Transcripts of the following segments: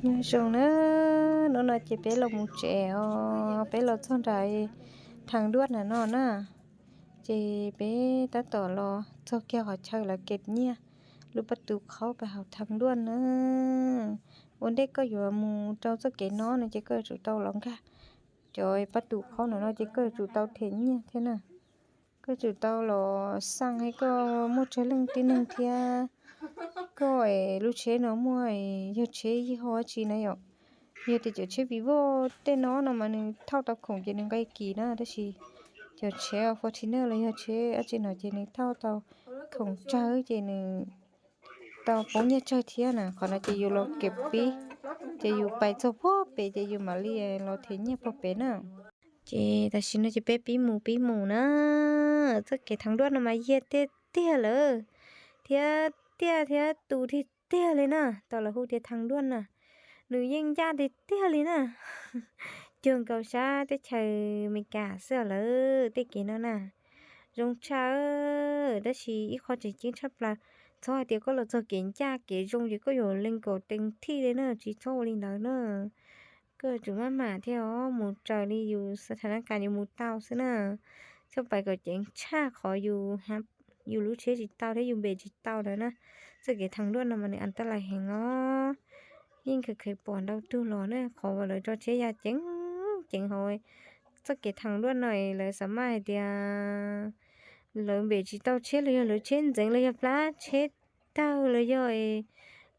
Nyob zoo na, hnub no ces peb los mus tsev os, peb los txog nram thaj duab na no na, ces peb tab tom los txog kiag qhov chaw lawv keb nyiaj lub pab tus qhaub pem hauv thaj duab na. Ua ntej koj yuav mus rau txoj kev no no ces koj yuav tsum tau los nkag cov pab tus qhaub no no ces koj yuav tsum tau them nyiaj thiab na. Koj tsum tau los xaj hais koj muaj tsawg leej tib neeg thiab koj es lub tsheb no muaj, yog tsheb yig ho dab tsi na yom. Yog tias cov tsheb Vivo tej no no mas nws thauj tau khoom ces nws nqe kim na, tab sis cov tsheb Fortuner los yog tsheb dab tsi no ces nws thauj tau khoom tsawg ces nws tau poob nyiaj tsawg thiab na. Qhov no ces yus los keb pib, ces yus pais txog puag pem ces yus mam li los them nyiaj puag pem na. Ces tam sim no ces peb pib mus pib mus na. Txoj kev thaj duab no mas yiag tiag tiag lawm, thiab tiaj thiab tu tiag tiag li na, tau lawv hu tias thaj duab na. Nws yeej ncaj tiag tiag li na. Cuag nkaus sab teb chaws Amelikas xwb lawm tej kev no na. Zoo tshaj, tab sis ib qho tseem ceeb tshaj plaws, txhob hais tias koj los txog kev ncaj kev zoo ces koj yuav lees kom tees thij li na, tsis txhob ua li ntawd na. Koj yuav tsum maj mam thiab os, mus raws li yus xav thaj na kas yus mus tau xwb na. Txhob pais kom ceev tshaj qhov yus, yus lub tsheb tsis tau thiab yus npem tsis tau ntawd na. Txoj kev thaj duab no mas nws an taj lais heev os. Yeej kheev kheev pom ntau tug los na, qhov uas lawv tso tsheb ya ceev ceev hauv txoj kev thaj duab no lawv xav maj hais tias lawv npem tsis tau tsheb los yog lawv tsheb ntxeev los yog plab tsheb tawg los yog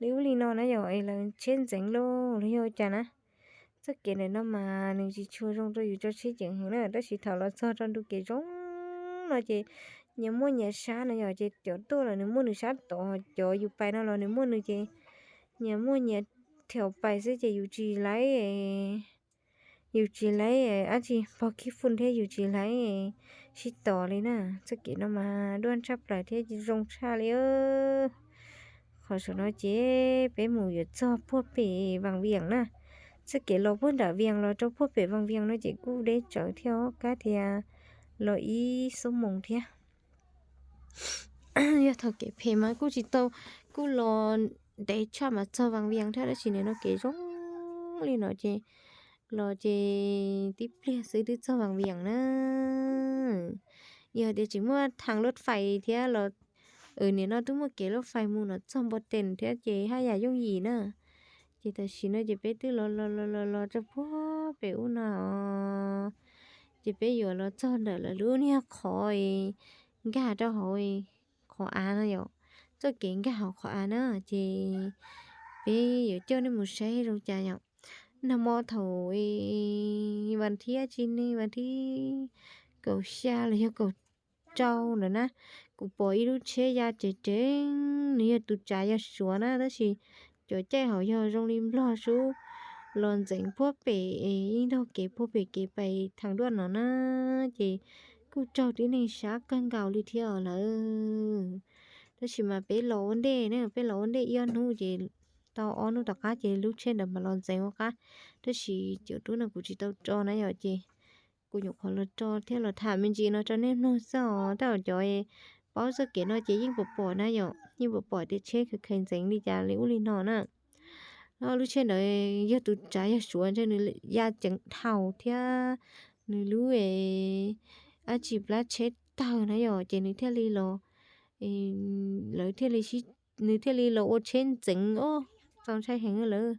li ub li no na yom, es lawv tsheb ntxeev lauj los yog ua cas na. Txoj kev ntawm no mas nws tsis tshua zoo rau yus tso tsheb ceev heev na, tab sis thaum los txog rau ntu kev zoo no ces nyias muaj nyias sab no yom, ces cov tuaj los nws muaj nws sab tod, cov yus pais no los nws muaj nws ces nyias muaj nyias thiaus pais xwb ces yus tsis laiv, yus tsis laiv dab tsi pog khib fun thiab yus tsis laiv sib tos li na. Txoj kev no mas duab tshaj plaws thiab zoo tshaj li. Qhov saum no ces peb mus yuav txog puag pem Vaj Viam na. Txoj kev los puag nram Viam los rau puag pem Vaj Viam no ces kuj deb tsawv thiab os, kab tias los ib xuab moos thiab. Yog thaum kev phem mas kuj tsis tau, kuj los ntev tshaj mas txog Vaj Viam thiab, tab sis nim no kev zoo li no ces los ces tib pliag xwb twb txog Vaj Viam na. Yog tias tsis muaj thaj lub fais thiab los, nim no twb muaj kev lub fais mus no txog Npos Tes thiab ces haj yam yooj yim na. Ces tam sim no ces peb twb los los los los los rau puag pem ub no, ces peb yuav los txog ntawm lawv lub niag qhov nkag rau hauv qhov av no yom, txoj kev nkag hauv qhov av na, ces peb yuav coj nej mus saib zoo cas yom. Nag hmo thaum vas thib tsi ne, vas thib kaum xya los yog kaum rau ntawd na, kuv pom ib lub tsheb ya tsev tsev, nws yog tus tsav yog Suav na, tab sis cov caij hauv yog zoo li Nplog xwb, los ntxeev puag pem ib nrog kev puag pem kev pais thaj duab no na, ces kuj raug tib neeg sab kawg nkaus li thiab lawm. Tab sis mas peb los ua ntej na, peb los ua ntej ib ob hnub ces tau ob hnub tom qab ces lub tsheb ntawd mam los ntxeev ua qab. Tab sis cov tub no kuv tsis tau tso na yom, ces kuv nyuam qhuav los tso thiab los tham me ntsis no rau nej mloog xwb os. Tab sis cov paub txoj kev no ces yeej pom pom na yom, yeej pom pom tias tsheb kheev kheev ntxeev li cas li ub li no na. Lub tsheb ntawd yog tus tsav yog Suav ntshe nws ya ceev dhau thiab nws lub dab tsi plab tsheb tawg na yom, ces nws thiaj li los, lawv thiaj li, nws thiaj li los ua tsheb ntxeev os, txaus ntshai heev lawm.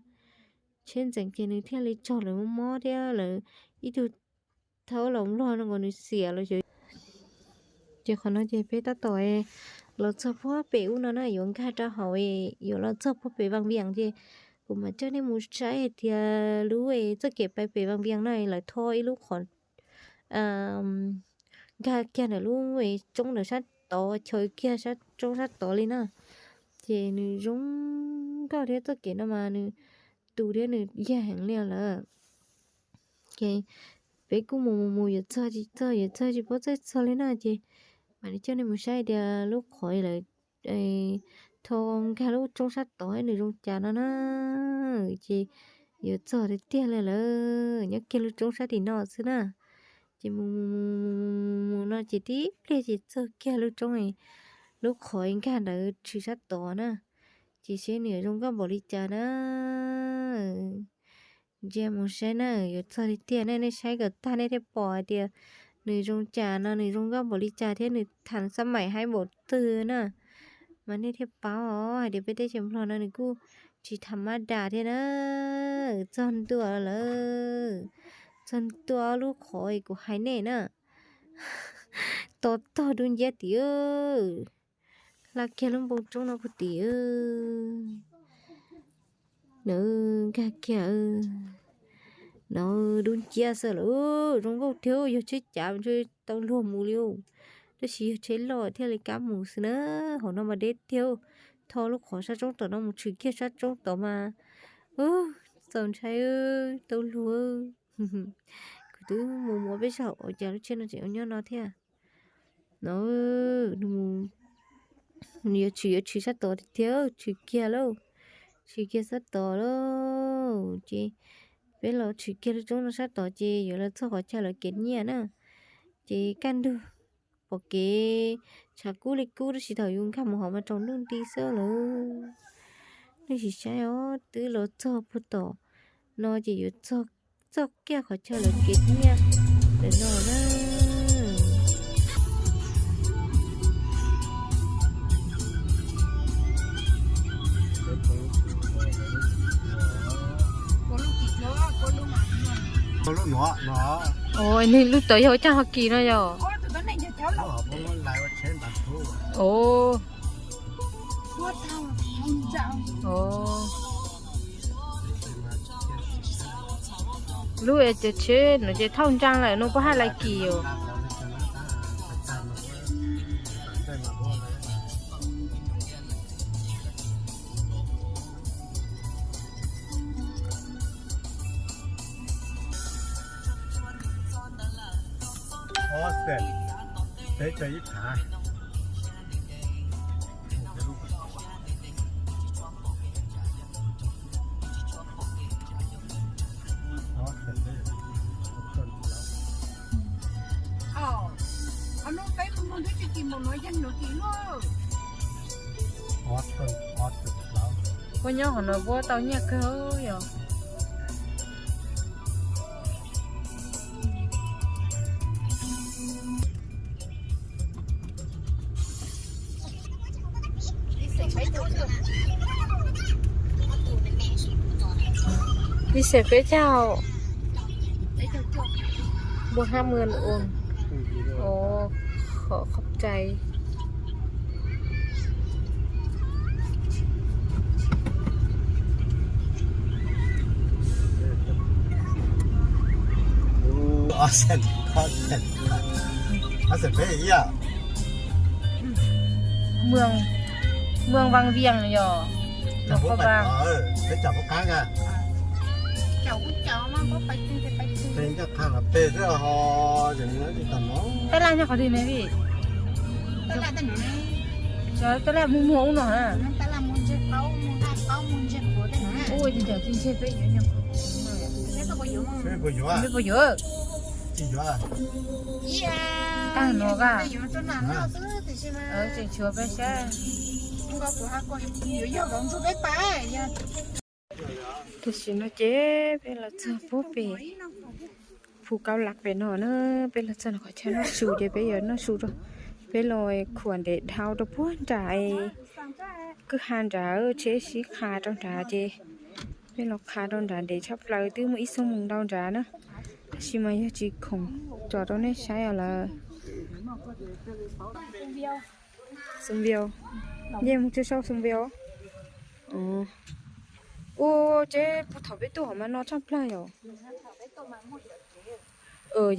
Tsheb ntxeev ces nws thiaj li raug lawv mob mob thiab lawv ib tug thab los Nplog no nkaus nws xiam los xyov. Ces qhov no ces peb tab tom los txog puag pem ub no na, yuav nkag rau hauv, yuav los txog puag pem Vaj Viam ces kuv mam coj nej mus saib hais tias lub txoj kev pais pem Vaj Viam na lawv tho ib lub qhov nkag kiag ntawm lub tsoob ntawm sab tod, chaw kiag sab tsoob sab tod li na. Ces nws zoo nkauj thiab txoj kev no mas nws tu thiab nws yag heev li lawm. Ces peb kuj mus mus mus yuav txog tsis txog yuav txog tsis paub txog txog li na, ces mam li coj nej mus saib tias lub qhov lawv tho nkag lub tsoob sab tod nws zoo cas no na. Ces yuav txog tiag tiag li lawm, nyob kiag lub tsoob sab tim no xwb na. Ces mus mus mus mus mus no ces tib pliag ces txog kiag lub tsoob, lub qhov nkag ntawd tshwm sab tod na. Ces seb nws zoo nkauj npaum li cas na. Ntsia mus saib na, yuav txog tiag tiag ne, nej saib kom tag nej thiaj pom hais tias nws zoo cas no, nws zoo nkauj npaum li cas thiab nws tham xab maim haib npaum twg na. Mas nej thiaj paub os hais tias peb teb chaws Nplog no nws kuj tsis tham mab das thiab na. Txog ntua lawm, txog ntua lub qhov kuv hais nej na. To tog dub nciab tim, hla kiag lub npoo roob no puag tim. Nws nkag kiag, no dub nciab xwb lawm, zoo nkauj thiab, yog tsheb cav ntshe tau luag mus li, tab sis yog tsheb loj thiaj li kam mus xwb na. Hauv no mas deb tiag, tho lub qhov sab roob tom no mus tshwm kiag sab roob tom mas, txaus ntshai, tau luag. Kuv twb mus mus peb saib ua cas lub tsheb no tseem ua nyob no thiab. No, nws yuav tshwm yuav tshwm sab tod tiag tiag, tshwm kiag lauj, tshwm kiag sab tod lauj. Ces peb los tshwm kiag lub roob no sab tod ces yuav los txog qhov chaw lawv kev nyiaj na. Ces kaj ntug pom kev tshav kub li kub tab sis thaum yus nkag mus hauv mas tsaus ntuj nti xwb lawm. Nej sim saib os, twb los txog puag tom no ces yuav txog, txog kiag qhov chaw lawv kev nyiaj ntawm no na. Ua lub nuav no. Ua, lub tod yog ua caag ho kis no yog? Ua, lub es ces tsheb no ces thauj ntsaa lawm no puab haj lais kis os. Ob xees peb caug ib phav. Puab nyob qhov no puab tau nyiaj kawg yog. Ib xees peb caug. Npuag hab mws ua. Qhov, qhov cai. Mws, mws Vaj Vias yog. Tab laj nyob qhov twg ne vim? Tab laj mus muag ub no na. Ua, ces ntshe peb yuav nyuag qhov no. Peb puas yuav? Tag no ka. Tseem tshuav peb saib. Tam sim no ces peb los txog puag pem Phu Kaub Laj pem no na, peb los txog qhov chaw noj su ces peb yuav noj su rau. Peb los khuam ntev dhau rau puag nram kwj ha nrad, tsheb sib qha rau nrad ces peb los qha rau nrad ntev tshaj plaws twb muaj ib xuab moos ntau nrad na. Tab sis mas yog tsis khoom tso rau nej saib os lawm. Xoo Vias, yeej mus txog saum Xoo Vias. Ua, ces puag thaum peb tuaj hov mas no tshaj plawg yom.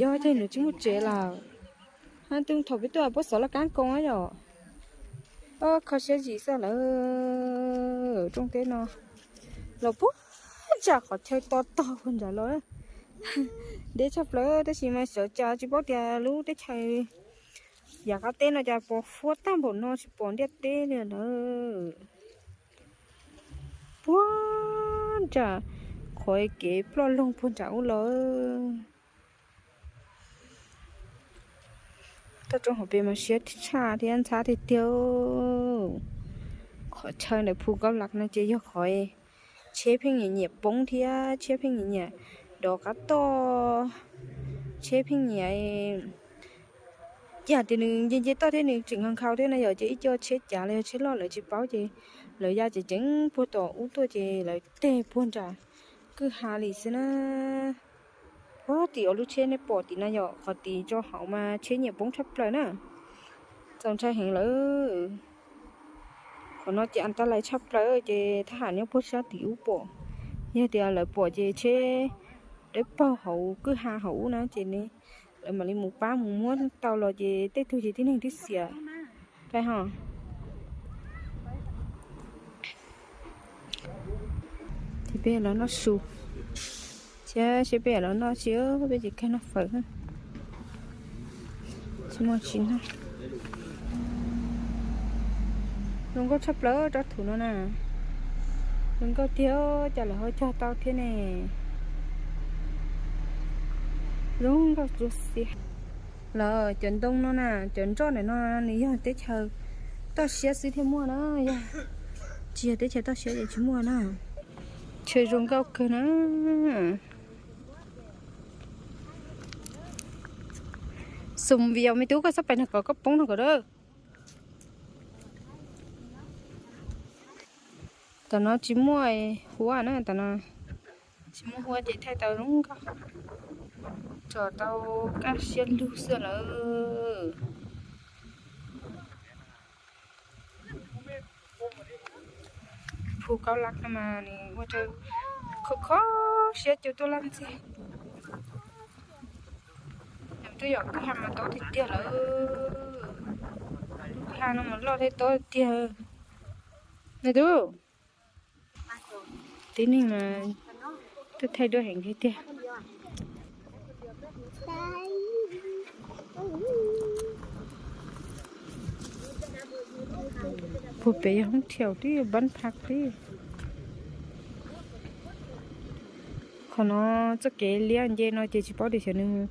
Yog ces nws tsis muaj tsev lawm. Hab tug thaum peb tuaj puab xov laj kaab koom yom. Kho siab zim xwb lawm rooj teb no. Los puag nram qhov chaw to tog puag nrad los. Deb tshaj plaws tab sis mas sawv cas tsis paub tias lub teb chaws yav qab teb no cas pos huab tag npaum no tsis pom ntiaj teb li lawm. Puag nram qhov kev ploj loog puag nram ub los. Toj roob hauv pes mas siab tshaj thiab ntxhab tiag tiag. Qhov chaw ntawm Phu Kaub Laj no ces yog qhov tsheb pheej nyiam nyiam poob thiab tsheb pheej nyiam nyiam dov qab toj, tsheb pheej nyiam, yam tias nws nce nce toj thiab nws tseem nkaus nkaus thiab na yom, ces ib co tsheb cav los yog tsheb loj lawv tsis paub ces lawv ya tseem ceev puag tom ub tuaj ces lawv teg puag nram kwj ha li xwb na. Puag tim uas lub tsheb nej pom tim no yom, qhov tim tso hauv mas tsheb nyiam poob tshaj plaws na. Txaus ntshai heev lawm. Qhov no ces an ta lais tshaj plaws ces thab ham nyob puag sab tim ub pom. Yog tias lawv pom ces tsheb dawb paug hauv kwj ha hauv ub na ces lawv mam li mus pab mus muab tau los ces tej tug ces tib neeg twb xiam rau ho. Ces peb los noj su thiab seb peb los noj tsi, peb tsis kawg noj fawm, tsis muaj tsi noj. Zoo nkauj tshaj plaws rab thuv no na. Zoo nkauj tiag, cas lawv ho cog tau thiab ne. Zoo nkauj tsuas xiab. Los cov ntoo no na, cov nroj ntawm no nws yog teb chaws toj siab xwb thiaj muaj na, yog tsis yog teb chaws toj siab ces tsis muaj na. Chaw zoo nkauj kawg na. Xum vias me tub, koj txhob pais nrog koj poob no kom dawb. Tam no tsis muaj huab na, tam no tsis muaj huab ces thaij tau zoo nkauj, tso tau kaj siab lug xwb lawm. Phu kaub lab no mas nws ua rau kho kho siab cuag tuaj laj ntxiag. Nws twb yog kwj ha mas tob tiag tiag lawm. Kwj ha no mas loj thiab tob tiag. Nws tub, tib neeg mas twb thaij duab heev tiag tiag. Puag pem yog hoob thiaus tib, pab phaj tib. Qhov no txoj kev liab nce no ces tsis paub tias xyov nws,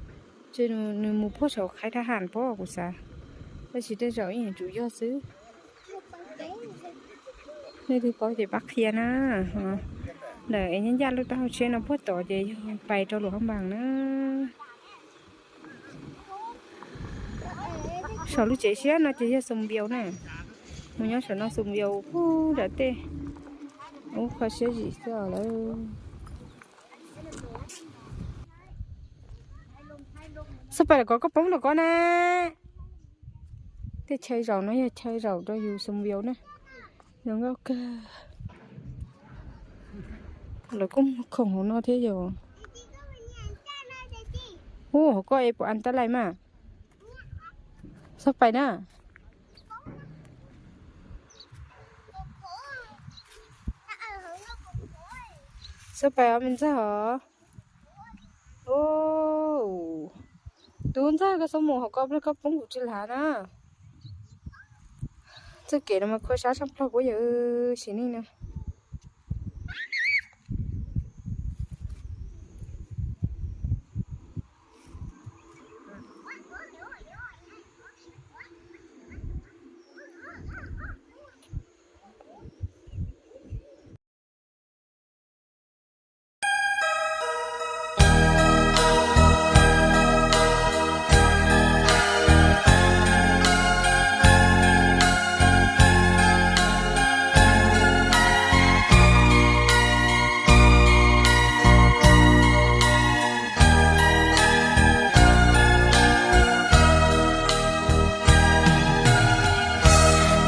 nws mus puag saum qhaiv thab ham pob kuv xav, tab sis tej zaum ib yam tsum yog xwb. Nej twg paub ces pab qhia na. Ntawm es nyob ncaj lub taub hau tsheb no puag tod ces yog pais rau Luam Hab Npaas na. Saum lub tsev siab no ces yog Xoo Vias na. Mus nyob saum no Xoo Vias puag nram tej ub qhov siab zim xwb lawm. Xub pais lawm ko koj poob lawm ko na. Tej chaw zaum no yog chaw zaum rau yus Xoo Vias na. Zoo nkauj kawg. Lawv kuj muag khoom hauv no thiab yom. Ub, hauv ko es puas an ta lais mas. Xub pais na. Xub pais os me ntxawg os. Tus ntxawg, koj xub mus hauv ko, koj poob kuv tsis lav na. Txoj kev no mas khuv xim tshaj plaws puab yawm sim neej no.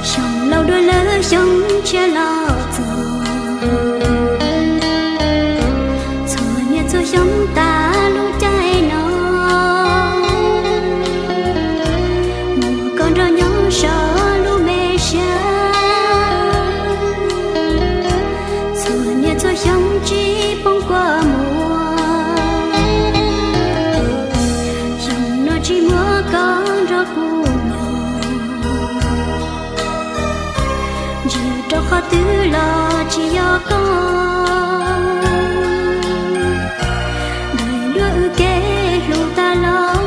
Xyoo laus dua lawm xyoo tshiab los txog, txhua niaj txhua xyoo tas lub caij no. Muaj koj nrog nyob saum lub me siab, txhua niaj txhua xyoo tsis poob kua muag. Xyoo no tsis muaj koj nrog kuv nyob, ntsia rau qhov twg los tsis yog koj. Daim duab wb kev hlub tas los,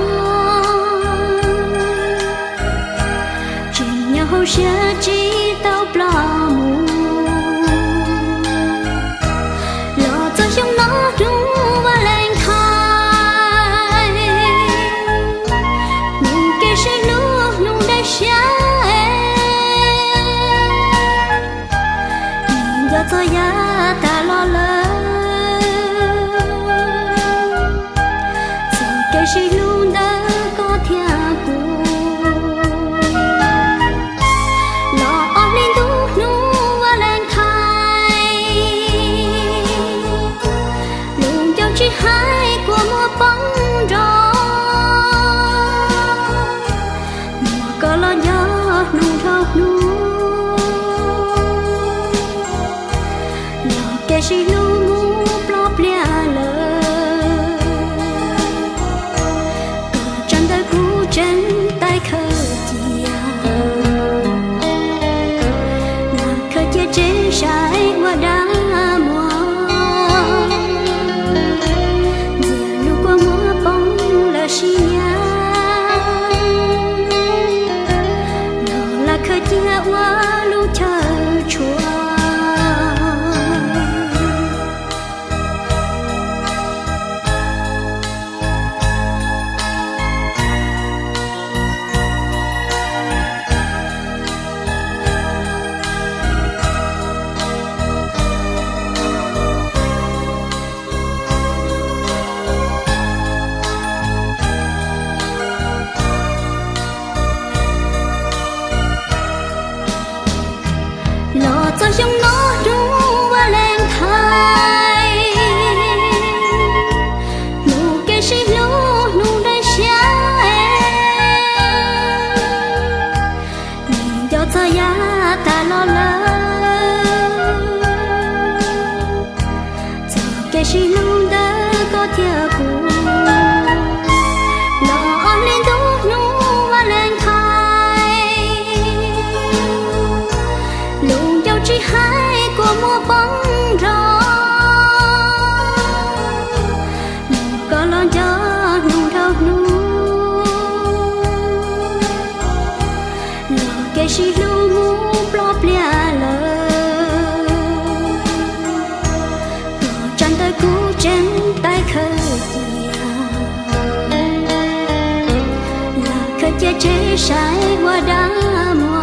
tseem nyob hauv siab tsis tau ploj mus. Kev sib hlub ntawm koj thiab kuv los ua li ntu hnub Valentine, lus ncauj tsis hais kua muag poob nrog, mus koj los nco hnub dhau hnub, los kev sib hlub mus ploj pliag lawm. Kom tsam ntawd kuv tseem tais khawb cia, los khawb cia tsev saib ua dab muag.